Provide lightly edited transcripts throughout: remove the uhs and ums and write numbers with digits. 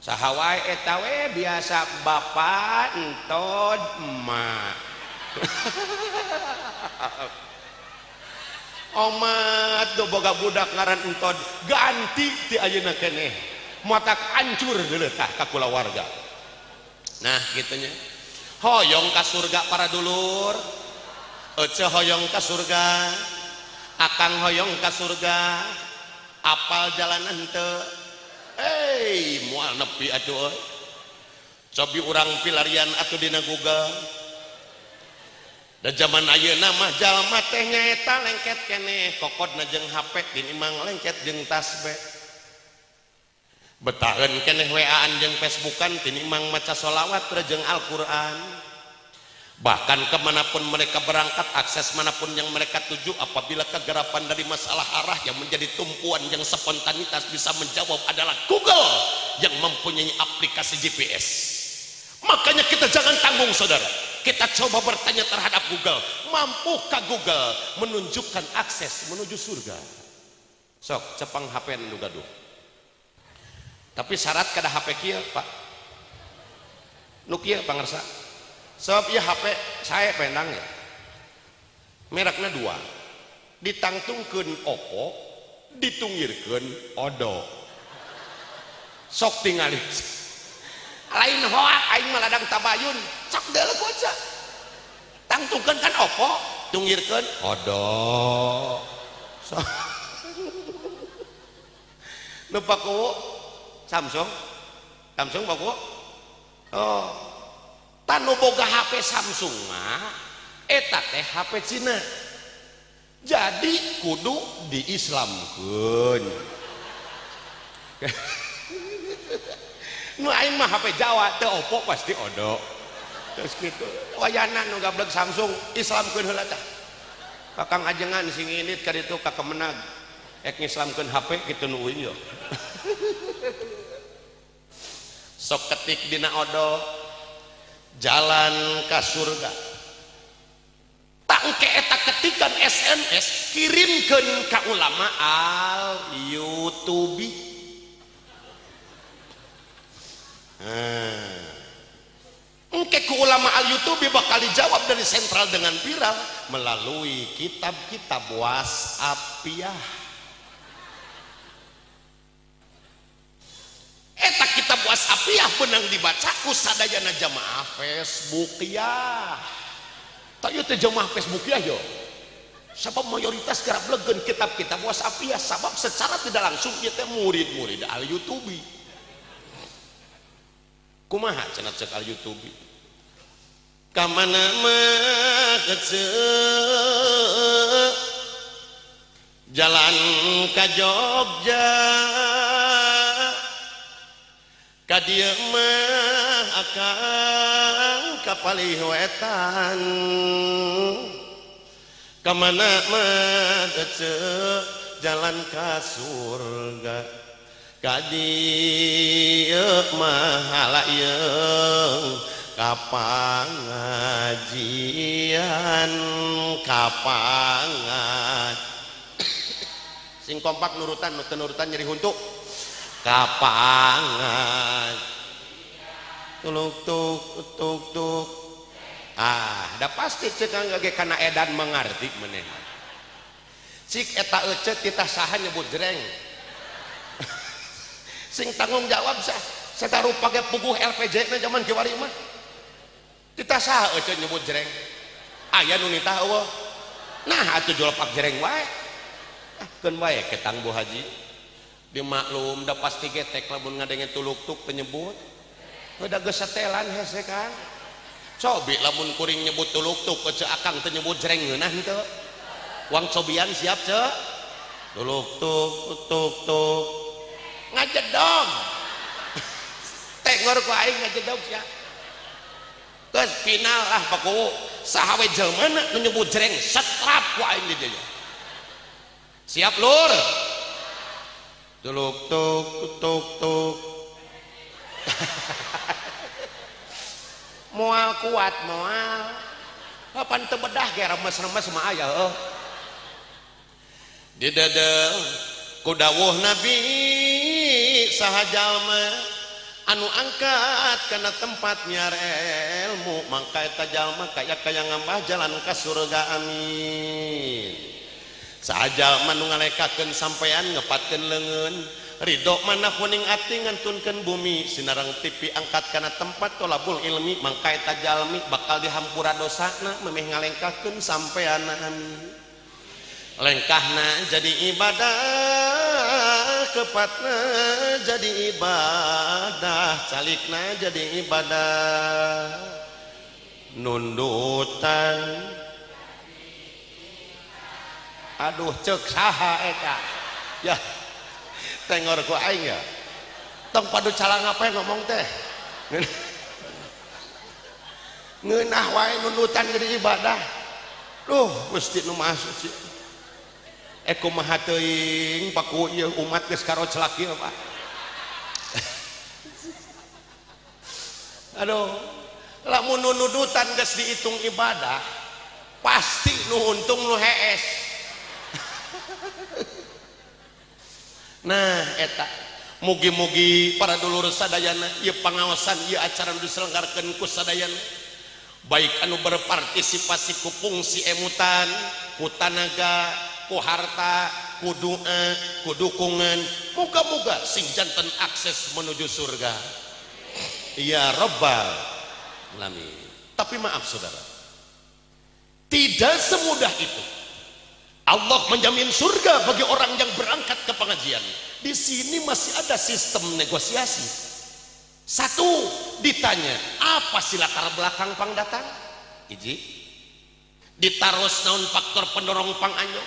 Saha wae eta we biasa bapak entod emak. Omat do boga budak ngaran entod ganti ti ayeuna keneh. Matak hancur deuleuh tah ka kulawarga. Nah gitunya. Hoyong ka surga para dulur. Ece hoyong ka surga. Akang hoyong ka surga. Apal jalanan teu? Hei, moal nepi atuh euy. Cobi urang pilarian atuh dina Google. Da zaman ayeuna mah jalma teh nyaeta lengket keneh, kokodna jeung HP tinimang lengket jeung tasbeh. Betaheun keneh WA-an jeung Facebookan tinimang maca sholawat jeung Al-Qur'an. Bahkan kemanapun mereka berangkat, akses manapun yang mereka tuju, apabila kegerapan dari masalah arah yang menjadi tumpuan yang spontanitas bisa menjawab adalah Google yang mempunyai aplikasi GPS. Makanya kita jangan tanggung saudara. Kita coba bertanya terhadap Google, mampukah Google menunjukkan akses menuju surga? Sok, cepang HP nu gaduh. Tapi syarat kada HP kieu, Pak. Nu kieu pangersa. Sebab ieu HP saya pendang ya. Merekna dua. Ditangtungkeun Oppo, ditungirkeun Odo. Sok tingali. Lain hoak aing mah ladang tabayun, cok deuleu ku aja. Tangtungkeun kan Oppo, tungirkeun Odo. Sok. Lupa ku Samsung. Samsung Pak ku. Oh. Tanu boga HP Samsung mah eta teh HP Cina. Jadi kudu diislamkeun. Nu aing mah HP Jawa teu Oppo pasti Odo. Terus kitu. Wayana nu gablek Samsung Islamkeun heula tah. Kakang ajengan sing indit ka ditu ka Kemenag. Ek ngislamkeun HP kitu nu euy. Sok ketik dina Odo jalan ka surga. Tangke eta ketikan SMS kirimkeun ka ulama al YouTube. Engke ku ulama al YouTube bakal dijawab dari sentral dengan viral melalui kitab-kitab WhatsAppiyah. Eta kitab WhatsAppiyah benang dibaca ku sadayana jamaah Facebook ya. Tak ieu teh jamaah Facebook ya yo. Sabab mayoritas garablegeun kitab-kitab WhatsAppiyah sabab secara tidak langsung ieu teh murid-murid al YouTube. Kumaha cenah cek al YouTube? Ka mana mah kece jalan ka Jogja. Ka dieu mah akang ka palih wetan. Ka mana mah kece jalan ka surga. Ka dieu mah halayeung ka pangajian ka pangat. Sing kompak nurutan nu teu nurutan nyeri huntu. Kapangan tuluk tuk tuk tuk. Ah, da pasti cek ge kana edan mengarti meneh. Cik eta ece titah saha nyebut jreng. Sing tanggung jawab sah. Satarupa ge puguh LPJ na zaman kiwari mah. Titah saha ece nyebut jreng. Aya nu nitah eueuh. Nah atuh jolopak jreng wae. Ah, keun wae ketang Bu Haji. Dimaklum da pasti getek lamun ngadenge tuluk-tuk penyebut. Udah geus setelan hese kan. Cobi lamun kuring nyebut tuluk-tuk ece akang teu nyebut jreng ngeunah henteu. Wang cobian siap ce. Tuluk-tuk tuk tuk. Ngajedog. Tengor ku aing ngajedog sia. Geus final lah paku. Saha we jelema nu nyebut jreng setrap ku aing di dieu. Siap lur. Tuluk tuk tuk tuk. Moal kuat moal. Kapan teu bedah ge remes-remes mah aya heuh. Di dede ku dawuh Nabi saha jalma Anu angkat kana tempat nyiar ilmu mangka eta jalma kaya kaya ngambah jalan ka surga amin. Sajalma nu ngalekakeun sampean ngepatkeun leungeun ridho mana kuning ati ngantunkeun bumi sinareng TV angkat kana tempat tolabul ilmi mangka eta jalmi bakal dihampura dosana memeh ngalengkahkeun sampeanna amin. Lengkahna jadi ibadah kepatna jadi ibadah calikna jadi ibadah nundutan aduh cek saha eta ya tengor ku aing ya tong padu calang apa ngomong teh ngeunah wae nundutan jadi ibadah duh Gusti nu Maha Suci kumaha teuing paku ieu umat geus karoclak ieu Pak. Aduh, lamun nunudutan geus dihitung ibadah, pasti nu untung nu hees. Nah, eta mugi-mugi para dulur sadayana ieu pangaosan ieu acara nu diselenggarkeun ku sadayana baik anu berpartisipasi ku fungsi emutan, ku tanaga, ku harta, ku doa, ku dukungan, muga-muga sing janten akses menuju surga. Ya Rabbal alamin. Tapi maaf saudara, tidak semudah itu. Allah menjamin surga bagi orang yang berangkat ke pengajian. Di sini masih ada sistem negosiasi. Satu, ditanya, apa sih latar belakang pang datang? Hiji. Ditaros naon faktor pendorong pang anyo?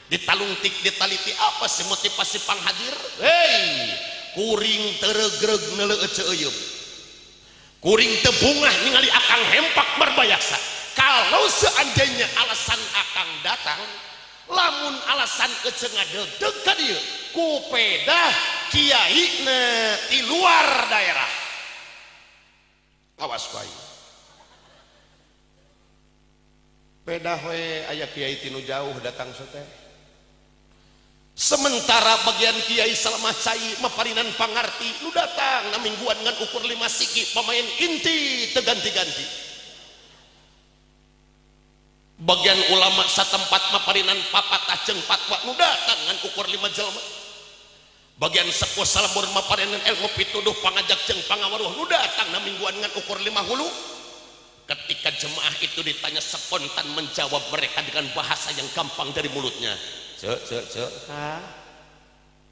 Ditalungtik, ditaliti, apa sih motivasi panghadir? Hei, kuring teregreg neuleuh eceu. Kuring tebungah ningali akang hempak marbayaksa. Kalau seandainya alasan akang datang, lamun alasan eceu ngadegdeg ka dieu, ku pedah kiaina di luar daerah. Awas bae. Pedah we aya kiai tinu jauh datang teh. Sementara bagian kiai salamah cai maparinan pangarti nu datang na mingguan ngan ukur 5 siki pemain inti teganti-ganti. Bagian ulama satempat maparinan papatah jeung fatwa nu datang ngan ukur 5 jelema. Bagian sepuh salembur maparinan ilmu pituduh pangajak jeung pangawaruh nu datang na mingguan ngan ukur 5 hulu. Ketika jemaah itu ditanya spontan menjawab mereka dengan bahasa yang gampang dari mulutnya. Cek cek cek. Ha.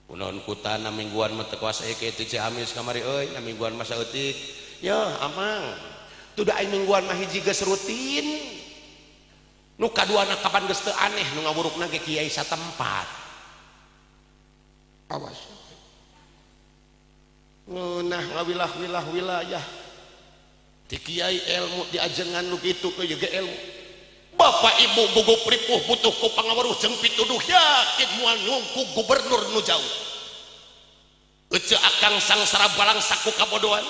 Kunaon kutana mingguan mah teu kuasa ieu teh Ciamis kamari euy, na mingguan mah saeutik. Ya, amang. Tuh da aing mingguan mah hiji geus rutin. Nu kaduana kapan geus teu aneh nu ngawurukna ge kiai satempat. Awas. Ngeunah ngawilah-wilah wilayah. Di kiai ilmu diajengan nu kitu ke ge ilmu. Bapak ibu gugup ripuh butuh ku pangawaruh jeung pituduh yakin moal nyungku gubernur nu jauh. Ece akang sangsara balang saku kabodohan,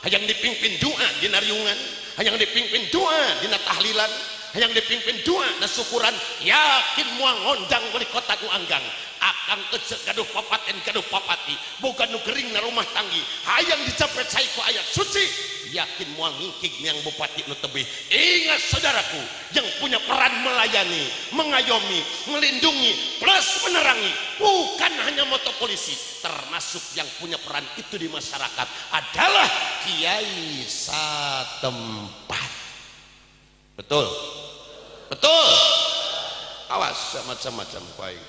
hayang dipimpin doa dina riungan, hayang dipimpin doa dina tahlilan, hayang dipimpin doa na syukuran, yakin moal ngondang wali kota nu anggang. Akang ece gaduh papaten gaduh papati, boga nu gering na rumah tanggi, hayang dicapet cai ku ayat suci, yakin moal ngingkig yang bupati nu tebih. Ingat saudaraku, yang punya peran melayani, mengayomi, melindungi, plus menerangi, bukan hanya moto polisi, termasuk yang punya peran itu di masyarakat adalah kiai satempat. Betul? Betul? Awas macam-macam baik.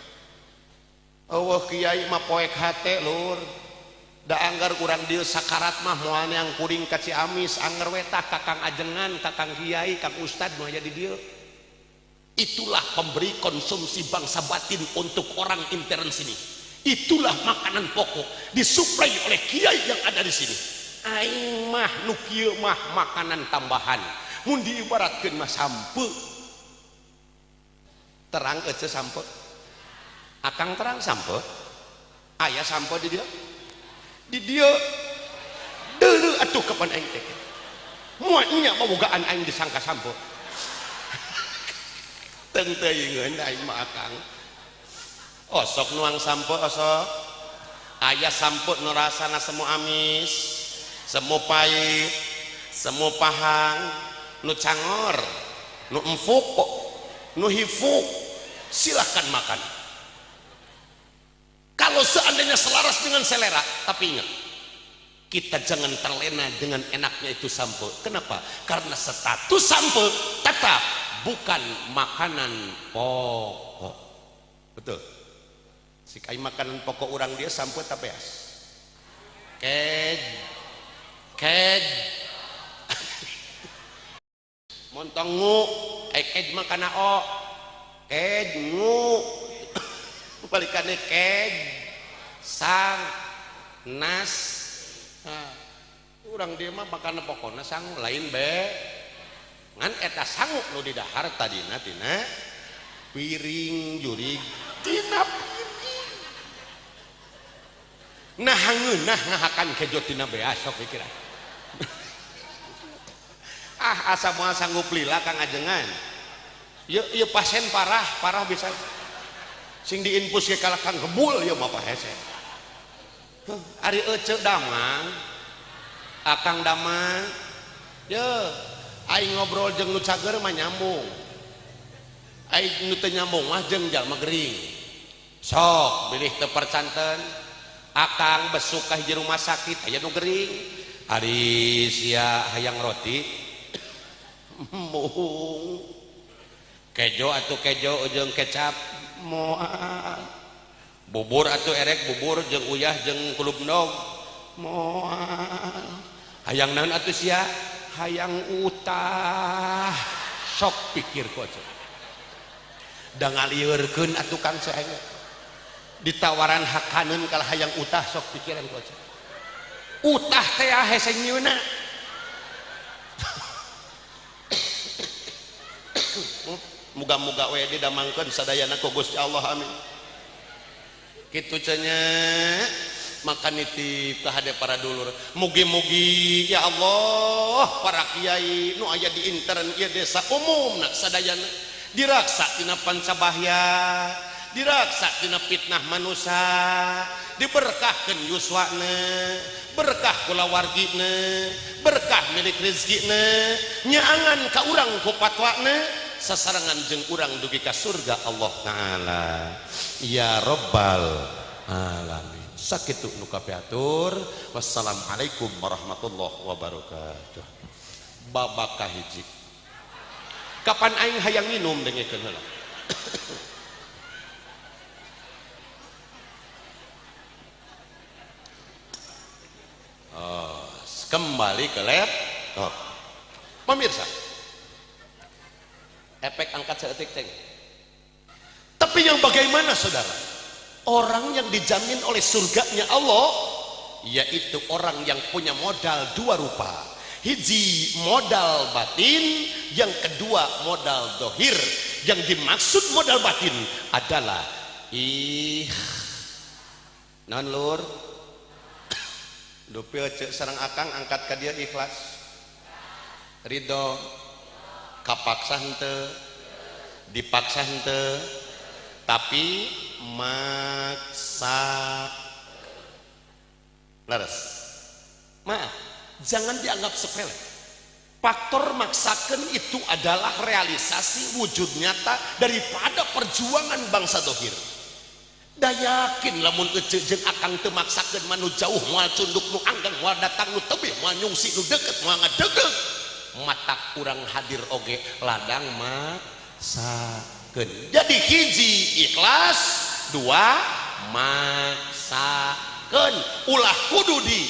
Allah kiai mah poek hate lur. Da anggar urang dieu sakarat mah moal yang kuring ka Ciamis anggar we tah kakang ajengan, kakang kiai, kang ustad nu aya di dieu. Itulah pemberi konsumsi bangsa batin untuk orang intern sini. Itulah makanan pokok disuplai oleh kiai yang ada di sini. Aing mah nu kieu mah makanan tambahan. Mun diibaratkeun mah sampe. Terang ece sampe. Akang terang sampe. Aya sampe di dieu. Di dieu. Deuleu atuh kapan aing teh. Moal nya bobogaan aing disangka sampe. Teu teuingeun aing mah akang. Osok nuang sampe osok. Aya sampe nu rasana semu amis. Semu pahit, semu pahang, nu cangor, nu empuk, nu hifuk, silahkan makan. Kalau seandainya selaras dengan selera, tapi ingat, kita jangan terlena dengan enaknya itu sampo. Kenapa? Karena status sampo tetap bukan makanan pokok. Betul. Si kai makanan pokok orang dia sampo tapeas. Kej, kej, montong ngu, kej makana o, kej ngu, balikannya kej, sang, nas. Nah, urang dia mah makanan pokokna sangu lain be, ngan eta sangu nu didahar tadina tina piring jurig tina piring. Nah hangeunah ngahakan kejo tina beas sok pikiran. Ah asa moal sanggup lila Kang Ajengan. Ieu ieu pasien parah, parah bisa. Sing diinfus ke kalah Kang gebul ieu mah hese. Ari ece damang, akang damang, ye, aing ngobrol jeung nu cager mah nyambung, aing nu teu nyambung mah jeung jalma gering. Sok bilih teu percanten, akang besuk ka hiji rumah sakit aya nu gering, ari sia hayang roti, mohong, kejo atuh kejo jeung kecap, moal. Bubur atau erek bubur jeung uyah jeung kulub ndog moal. Hayang naon atuh sia? Hayang utah. Sok pikir ku atuh. Da ngalieurkeun atuh Kang saeng. Ditawaran hakaneun kalah hayang utah sok pikiran ku atuh. Utah teh hese nyieunna. Muga-muga we didamangkeun sadayana ku Gusti Allah, amin. Kitu cenah maka nitip ka hade para dulur, mugi-mugi ya Allah para kiai nu aya di intern ieu desa umumna sadayana diraksa tina pancabahya, diraksa tina fitnah manusia, diberkahkeun yuswana, berkah kulawargina, berkah milik rezekina, nyaangan ka urang ku patwana, sasarengan jeung urang dugi ka surga Allah taala ya rabbal alamin. Sakitu nu kapiatur. Wassalamualaikum warahmatullahi wabarakatuh. Babak kahiji kapan aing hayang minum dengekeun heula. Oh, kembali ke laptop pemirsa. Efek angkat seetik ceng. Tapi yang bagaimana saudara? Orang yang dijamin oleh surganya Allah, yaitu orang yang punya modal dua rupa. Hiji modal batin, yang kedua modal dohir. Yang dimaksud modal batin adalah non lur. Dupi cek sareng akang angkat ka dia ikhlas. Ridho. Kapaksa henteu, dipaksa henteu, tapi maksa. Leres. Maaf, jangan dianggap sepele. Faktor maksakan itu adalah realisasi wujud nyata daripada perjuangan bangsa dohir. Da yakin lamun ece jeung akang teu maksakeun mah nu jauh moal cunduk, nu anggang moal datang, nu tebih moal nyungsi, nu deket moal ngadegeg. Matak kurang hadir oge ladang maksakeun. Jadi hiji ikhlas, dua maksakeun. Ulah kudu di